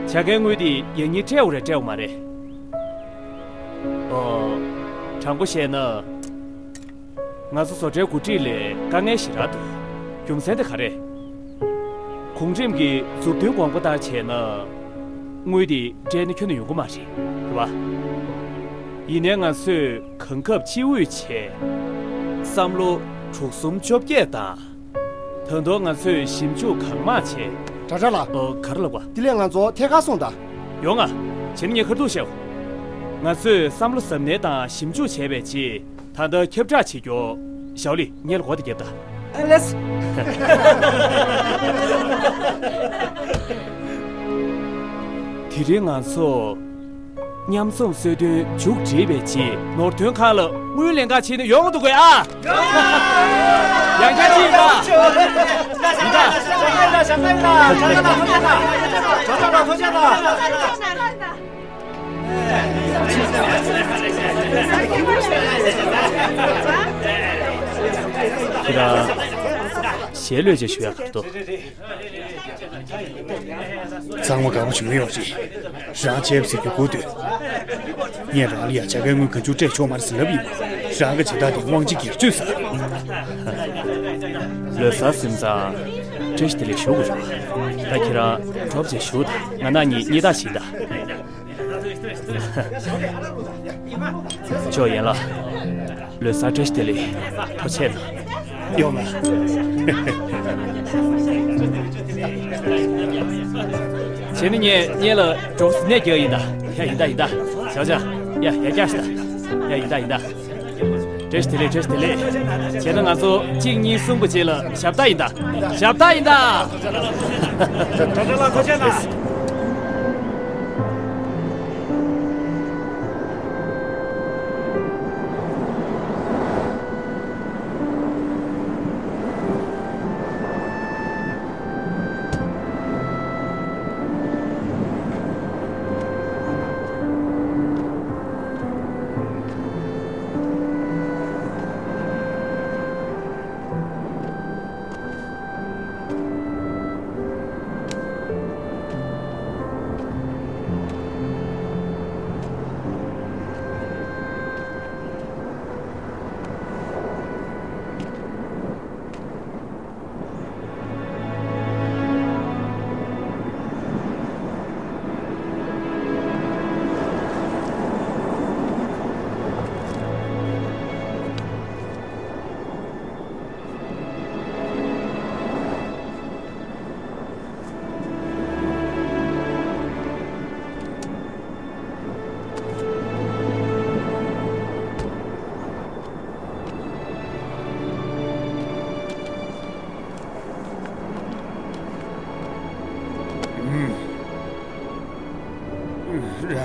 བྱ་དགའི་དངུལ་དེ་ཡང་སྙིང་སྤྲད་དགོས་རེད་སྤྲད་དགོས་མ་རེད། ཨོ། དྲང་པོ་བཤད་ན། ང་ཚོ་བཟོ་གྲྭའི་འགོ་ཁྲིད་ལ་དཀའ་ངལ་ཞེ་དྲག་འདུག་རྒྱུ་མཚན་དེ་ག་རེད། གོང་རིམ་གྱི་མཛུབ་སྟོན་དགོངས་པ་ལྟར་བྱས་ན། དངུལ་དེ་སྤྲད་ན་ཁྱོན་ནས་ཡོང་གི་མ་རེད། རེད་པ། ཡིན་ནའི་ང་ཚོས་གང་ཁབ་ཅི་འོས་བྱས། བསམ་བློ་དྲུག་གསུམ་བཅོ་བརྒྱད་བཏང་། ད་དུང་ང་ཚོས་ཞིབ་འཇུག་གང་མང་བྱས། ཁྲང་ཁྲང་ལགས། ཨོ། ག་རེ་ལབ་པ། དེ་ལས་ང་ཚོ་ཐད་ཀར་སོང་ད། ཡོང་ང་། བྱས་ན་ངས་ཁ་ཐུག་བཤད། ང་ཚོས་བསམ་བློ་གཟབ་ནན་དང་ཞིབ་འཇུག་བྱས་པའི་རྗེས། ད་ལྟ་ཁྱབ་བསྒྲགས་བྱེད་རྒྱུ། ཞའོ་ལི། སྔོན་ལ་སྒོ་དེ་བརྒྱབ་དང་། ཨ་ལེས། དེ་རིང་ང་ཚོ་མཉམ་འཛོམས་གསོལ་སྟོན་མཇུག་བསྒྲིལ་བའི་རྗེས། ནོར་དོན་ཁང་ལ་དངུལ་ལེན་ག་ཕྱིན་ན་ཡོང་འདུག་གས་ཨ། ཡང་བསྐྱར་ཅི་ཡིན་པ། ཡིན་ད། ཁྱེད་རང་ཞལ་ལོས་ཅིག་ཞུ་ཡག་ག་རེ་འདུག་ཚང་མ་དགའ་པོ་བྱུང་ཡོད་རེད། རང་བྱས་པ་ཟེར་རྒྱུ་དགོས་འདུག་ངས་རང་ལ་ཡ་བྱ་དགའི་དངུལ་གང་བྱུང་སྤྲད་ཆོག་མ་རེད་ཟེར་ལབ་ཡིན་པ། རང་གི་བྱེད་སྟངས་དེ་དབང་ཆ་སྒེར་གཅོད་ཟེར། ལོ་གསར་ཟིན་ཙང་བཀྲ་ཤིས་བདེ་ལེགས་ཞུ་དགོས་རེད་པ། ད་ཁྱེད་རང་གྲོགས་བྱས་བཞུགས་དང་། ང་རང་གཉིས་གཉིས་ཐག་བྱེད་ད། ཅོ་ཡན་ལགས། ལོ་གསར་བཀྲ་ཤིས་བདེ་ལེགས། ཐུགས་རྗེ་གནང་། ཡོང་ང་། བྱས་ན་ངས་སྔོན་ལ་གྲོགས་སུ་གནས་རྒྱག་ཡིན་ད། ཡ་ཡིན་ད་ཡིན་ད། བྱ་བྱ། ཡ་ཡ་རྒྱག་ཤི་ད། ཡ་ཡིན་ད་ཡིན་ད། བཀྲ་ཤིས་བདེ་ལེགས། བཀྲ་ཤིས་བདེ་ལེགས། བྱས་ན་ང་ཚོ་གཅིག་གཉིས་གསུམ་པོ་བྱས་ལ་ཞབས་ཏ་ཡིན་ད། ཞབས་ཏ་ཡིན་ད། ཁྲ་ཁྲ་ལགས་ཐུགས་རྗེ་གནང་།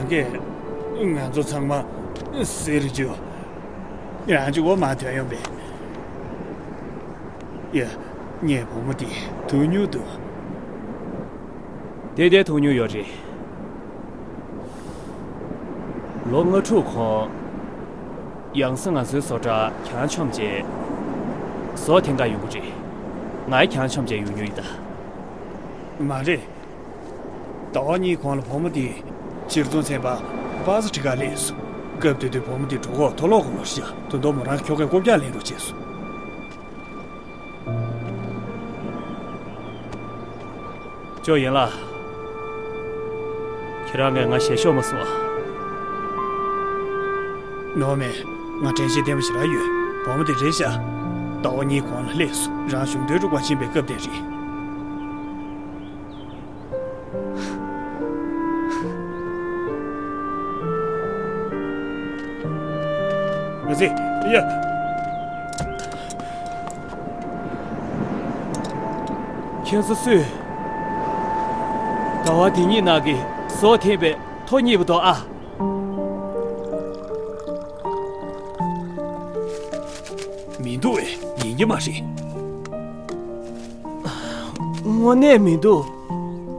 གིས་ང་ཚོ་ཚང་མ་གསེར་ཇོ་རང་ཅིག་འོ་མ་ཐོན་ཡོང་པས། ཡ། ངས་བུ་མོ་དེ་ཐུག་མྱོང་འདུག་དེ་དེ་ཐུག་མྱོང་ཡོད་རེད། ལོ་ལྔ་དྲུག་གོང་། ཡང་སེ་ང་ཚོའི་བཟོ་གྲྭ་གྱང་མཆོངས་བྱས། བཟོ་འཐེན་ག་ཡོང་གི་རེད། ང་ཡི་གྱང་མཆོངས་བྱས་ཡོང་མྱོང་ཡིན་ད། མ་རེད། ཟླ་བ་གཉིས་གོང་ལ་བུ་མོ་དེས་ཕྱིར་ཚོང་ཚན་པ་པ་སེ་ཁྲིད་ག་སླེབས་སོང་། སྐབས་དེ་དུས་བུ་མོ་དེ་གྲོད་ཁོག་འཐོར་ལོག་གོ་ལོར་ཤག་དོན་དུ་མོ་རང་ཁྱོ་གའི་རྐུབ་བཀྱག་ལེན་རོགས་བྱས་སོང་། ཅོ་ཡན་ལགས། ཁྱེད་རང་གིས་ང་ཞེད་ཤོར་མ་སོང་ཨ། ནོར་མེད། ང་དྲན་ཤེས་བརྟན་པོ་ཞེ་དྲག་ཡོད། བུ་མོ་དེ་རེད་ཤག་ཟླ་བ་གཉིས་གོང་ལ་སླེབས་སོང་། རང་གཞུང་དོན་སྒྲུབ་པར་ཕྱིན་པའི་སྐབས་དེ་རེད། མི་ཚེ། ཡ། ཁྱེད་ཚོ་སུས། ཟླ་བ་དེ་གཉིས་ནང་གི་བཟོ་འཐེན་པའི་ཐོ་རྙེད་པ་དོ་ཨ། མི་འདུག་བས། ཡིན་གྱི་མ་རེད། དངོས་གནས་མི་འདུག་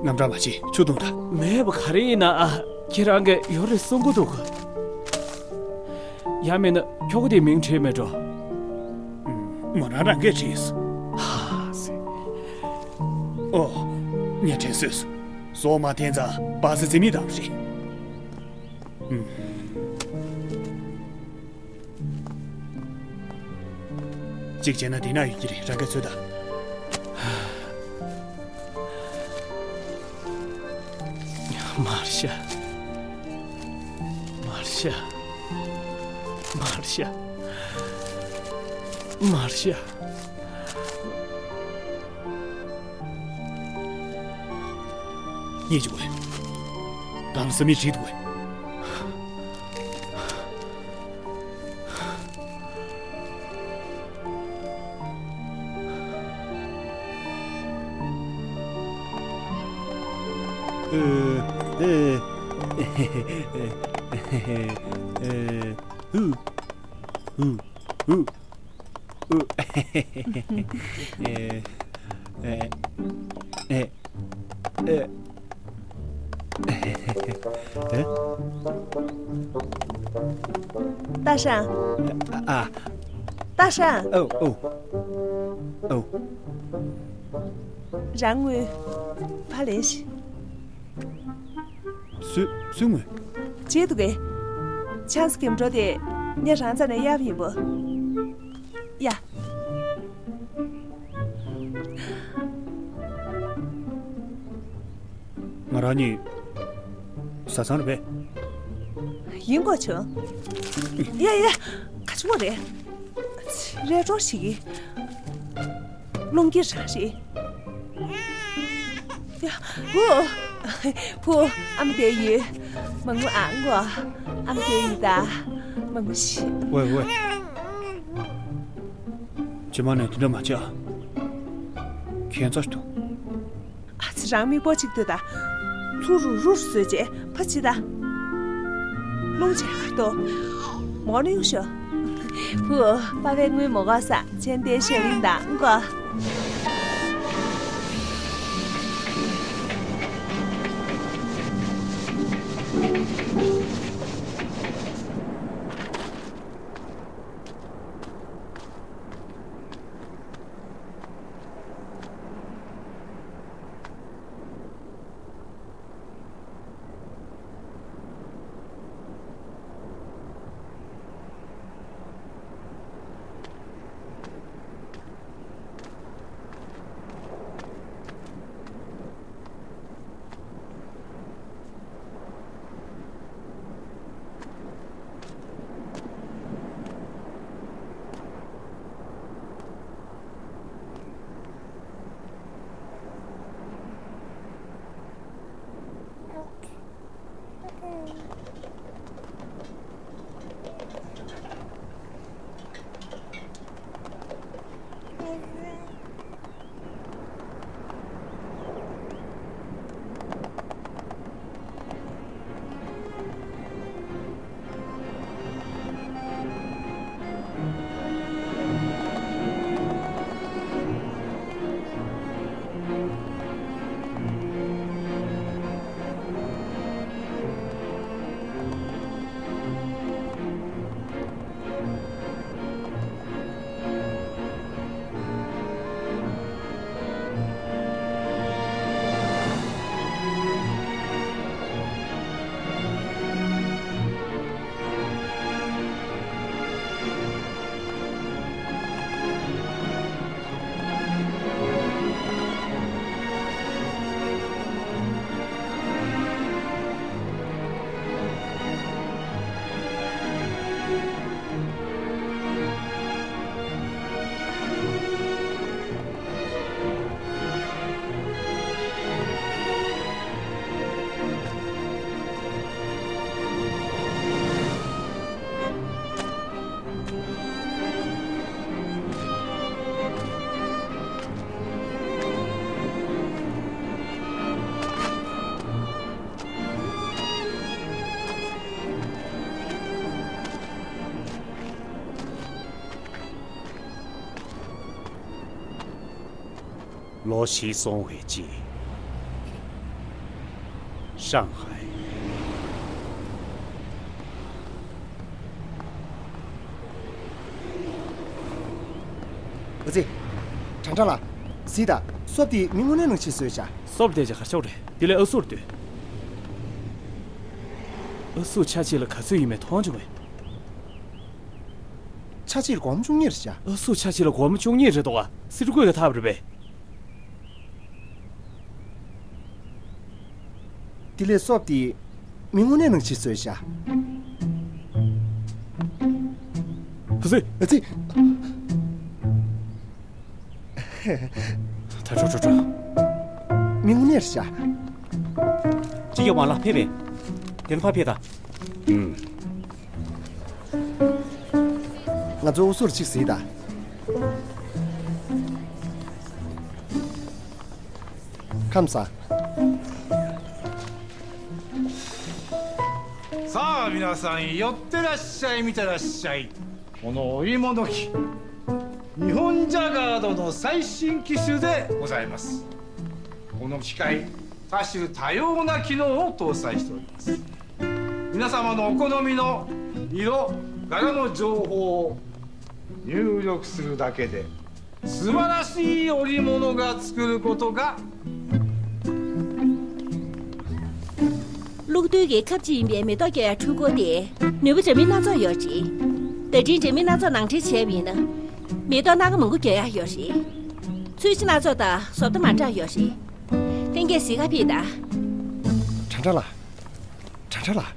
རྣམ་གྲངས་མ་བྱེད། ཆུ་བཏུང་དང་། མེད་པ་ག་རེ་ཡིན་ན་ཨ། ཁྱེད་རང་གིས་ཡོད་རེད་གསུང་གི་འདུག་ཡང་མིན་ན་ཁྱོ་ག་དེའི་མིང་བྲིས་མེད་འགྲོ། མོ་རང་རང་གིས་བྲིས། ཧ་སེ། ཨོ། ངས་དྲན་སོས་སོང་། བཟོ་མ་འཐེན་ཙང་པ་སེ་རྩིས་མེད་བཏང་བ་རེད། གཅིག་བྱས་ན་འདི་ན་ཡོད་ཀྱི་རེད། རང་གིས་འཚོལ་དང་། མར་ཤ། མར་ཤ། མར་ཤ། མར་ཤ། ཉེས་ཅིག་དགོས། གང་ས་མི་རིགས་དགོས། ཨེ། ཨེ། ཨེ། ཨེ། ཧུ། ཧུ། ཧུ། ཨུ། ཨེ། ཨེ། ཨེ། ཨེ། ཏ་ཧྲན། ཨ། ཏ་ཧྲན། ཨོ། ཨོ། ཨོ། རང་ངོས་ཕར་ལེན་ཤིག་སུ། སུ་ངོས། བརྗེད་འདུག་གས། ཆང་ས་གེམ་འགྲོ་དེ་ངས་རང་རྩ་ནས་གཡར་བ་ཡིན་པ། ཡ། ང་རང་གཉིས་བཟའ་ཚང་རེད་པས། ཡིན་དགོས་བྱུང་། ཡ་ཡ། ག་ཆུང་བ་རེད། རེ་གྲོགས་ཤིག་གིས། རླུང་གིས་རང་རེད། ཡ། བུ། བུ། ཨ་མ་དེ་ཡོད། མང་མོ་ཨ་མགོ། ཨ་མ་དེ་ཡོད་ད། མང་མོ་ཤི། ཝེ་ཝེ། ཇེ་མ་ནས་དེ་འདྲ་མ་བྱ། ཁྱད་མཚར་འདུག་ཨ་ཙི། རང་མིག་པོ་གཅིག་ལྟོས་ད། ཚུར་རུ་རུར་བཟོས་རྗེས་ཕ་ཕྱི་ད། རླུང་ཆེ་ཧར་ཏོ། མོ་ནི་ཡོང་ཤོག་བུ། པ་ཕའི་དངུལ་མོ་གོ་ས་ཆེན་ཏེ་ཤེ་རིང་དང་གོ། ལོ་བཞི་སོང་བའི་རྗེས། ཧྲང་ཧའེ། ཨ་ཙི། ཁྲང་ཁྲང་ལགས། གཟིགས་དང་། སོབ་དེ་མི་དངོས་གནས་ནང་ཕྱིན་སོང་ཤག་སོབ་དེ་ཅིག་གར་ཤོག་རེད། དེ་ལས་ཨ་སུར་ལྟོས། ཨ་སུ་ཆ་གཅིག་ལ་ག་ཚོད་ཡིན་མིན་མཐོང་བྱུང་བས། ཆ་གཅིག་ལ་སྒོར་མོ་བཅུ་གཉིས་རེད་ཤག་ཨ་སུ་ཆ་གཅིག་ལ་སྒོར་མོ་བཅུ་གཉིས་རེད་འདུག་ག་སི་རུ་ཀོས་ཀྱི་ཐབས་རེད་པས། དེ་ལས་སོབ་དེ་མི་དངོས་གནས་ནང་ཕྱིན་སོང་ཤག་ཨ་ཙི། ཨ་ཙི། ད་འགྲོ་འགྲོ་འགྲོ། མི་དངོས་གནས་རེད་ཤག་སྤྱི་ཁྱབ་ཝང་ལགས་ཕེབས་པས། དེ་ནས་ཕར་ཕེབས་དང་། ཨུམ། ང་ཚོ་ཨུ་སུར་གཅིག་གཟིགས་དང་། ཁམས་བཟང་། さあ皆さん、寄ってらっしゃい、見てらっしゃい。この織物機、日本ジャガードの最新機種でございます。この機械、多種多様な機能を搭載しております。皆様のお好みの色、柄の情報を入力するだけで、素晴らしい織物が作ることが ཀླུང་སྟོད་ཀྱི་ཁབ་ཅིག་ཡིན་པའི་མེ་ཏོག་རྒྱག་ཡག་འཕྲུལ་འཁོར་དེ་ནུས་པ་འདྲ་མིན་སྣ་ཚོགས་ཡོད་རེད། བརྡ་འཕྲིན་འདྲ་མིན་སྣ་ཚོགས་ནང་འདྲེན་བྱས་པ་ཡིན་ན། མེ་ཏོག་སྣ་ཁ་མང་པོ་རྒྱག་ཡག་ཡོད་རེད། ཚོས་གཞི་སྣ་ཚོགས་དང་བཟོ་ལྟ་མ་འདྲ་ཡོད་རེད། ལྷན་རྒྱས་གཟིགས་ག་ཕེབས་དང་། ཁྲང་ཁྲང་ལགས། ཁྲང་ཁྲང་ལགས།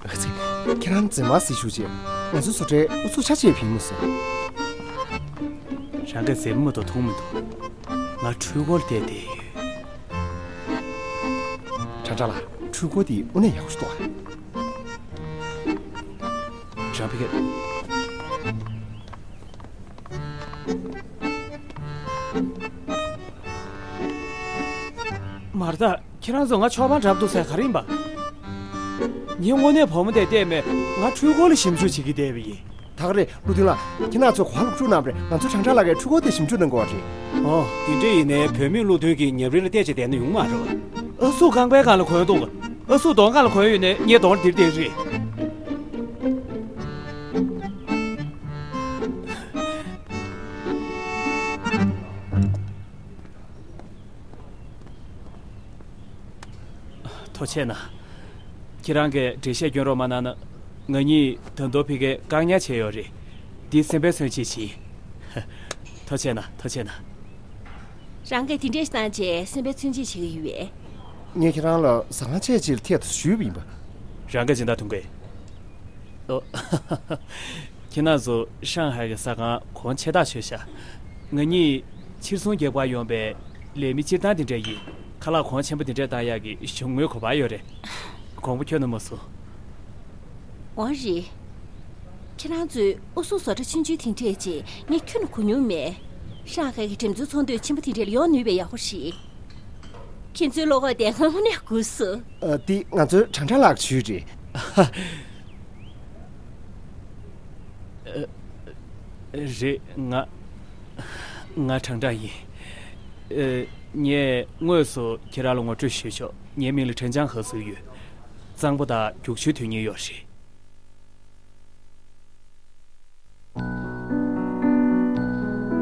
ཨ་ཙི། ཁྱེད་རང་མཛེས་མ་གཟིགས་ཤོག་ཅིག་ང་ཚོའི་བཟོ་གྲྭའི་ཨུ་ཚུགས་ཆ་ཆེ་ཕིང་མི་སོང་། རང་གིས་མཛེས་མ་མ་གཏོགས་མཐོང་མི་འདུག་ང་འཕྲུལ་འཁོར་བལྟས་བསྡད་ཡོད། ཁྲང་ཁྲང་ལགས། འཕྲུལ་འཁོར་དེ་དངོས་གནས་ཡག་པོ་ཞིག་འདུག་ཨ། རང་ཕ་གི། མ་རེད་ད། ཁྱེད་རང་ཚོ་ང་ཆོག་པ་འདྲ་པོ་འདུག་ཟེར་ག་རེ་ཡིན་པ། ངས་དངོས་གནས་བུ་མོ་དེ་བལྟས་མེད། ང་འཕྲུལ་འཁོར་ལ་ཞིབ་འཇུག་བྱེད་ཀྱི་བསྡད་པ་ཡིན། ད་ག་རེད་ཀླུ་ལྡིང་ལགས། ཁྱེད་རང་ཚོ་གོ་བ་ལོག་འཁྲུག་གནང་བ་རེད། ང་ཚོ་ཁྲང་ཁྲང་ལགས་ཀྱིས་འཕྲུལ་འཁོར་དེ་ཞིབ་འཇུག་གནང་དགོས་པ་རེད། ཨོ། དེ་འདྲ་ཡིན་ནའི་བུད་མེད་ཀླུ་ལྡིང་གིས་ཉམས་རིལ་ལ་བལྟས་བྱས་བསྡད་ན་ཡོང་མ་རེད་པ། ཨ་སུ་རྐང་པའི་སྒང་ལ་གོན་འདུག་ཨ་སུ་གདོང་སྒང་ལ་གོན་ཡོད་ནའི་ངའི་གདོང་ལ་འདིར་བསྡད་རེད། ཐུགས་རྗེ་གནང་། ཁྱེད་རང་གིས་འགྲེལ་བཤད་སྐྱོན་རོགས་མ་གནང་ན། ང་གཉིས་ད་དུང་ཕ་གིར་བཀག་ཉར་བྱས་ཡོད་རེད། འདི་སེམས་པའི་མཚོན་བྱེད་བྱེད། ཐུགས་རྗེ་གནང་། ཐུགས་རྗེ་གནང་། རང་གིས་དེ་འདྲས་བཏང་བྱས་སེམས་པའི་མཚོན་བྱེད་བྱེད་ཀྱི་ཡོད་པས། ངས་ཁྱེད་རང་ལ་ཟ་ཁང་ཕྱེད་ཅིག་ལ་ཐད་དུ་ཞུས་པ་ཡིན་པ། རང་གིས་སྦྱིན་བདག་ཐུང་གེ། ཨོ། ཁྱེད་རང་ཚོ་ཧྲང་ཧའེ་གི་ཟ་ཁང་གོང་ཆེ་ཐག་ཆོད་ཤག་ང་གཉིས་ཕྱིར་ཚོང་རྒྱག་པར་ཡོང་པའི་ལས་མི་སྤྱིར་བཏང་དེ་འདྲ་ཡིན། ཁ་ལག་གོང་ཆེན་པོ་དེ་འདྲ་བཏང་ཡག་གི་གཞུང་དངུལ་ག་པར་ཡོད་རེད། དགོངས་པ་ཁྱོན་ནས་མ་ཚོམ། འོ་རེད། ཁྱེད་རང་ཚོས་ཨུ་སུ་བཟོ་གྲྭ་ཆུང་ཆུང་དེ་འདྲས་ཅིག་ངས་ཁྱོན་ནས་གོ་མྱོང་མེད། ཧྲང་ཧའེ་གི་འགྲེམས་ཚོང་ཚོགས་འདུ་ཆེན་པོ་དེ་འདྲས་ལ་ཡོང་ནུས་པའི་ཡག་པོ་རེད། ཁྱེད་ཚོའི་བློ་ཁོག་དེ་ང་དངོས་གནས་སྒུག་སོང་། ཨ། འདི་ང་ཚོའི་ཁྲང་ཁྲང་ལགས་ཀྱི་ཇུས་རེད། ཨ། རེད། ང་། ང་ཁྲང་ཁྲང་ཡིན། ཨ། ངས་དངོས་སུ་ཁྱེད་རང་ལ་ངོ་སྤྲོད་ཞུས་ཆོག་ངའི་མིང་ལ་ཁྲེན་ཅང་ཧེ་ཟེར་གྱི་ཡོད། གཙང་པོ་དང་རྒྱུག་ཆུའི་དོན་གཉེར་ཡོད་རེད།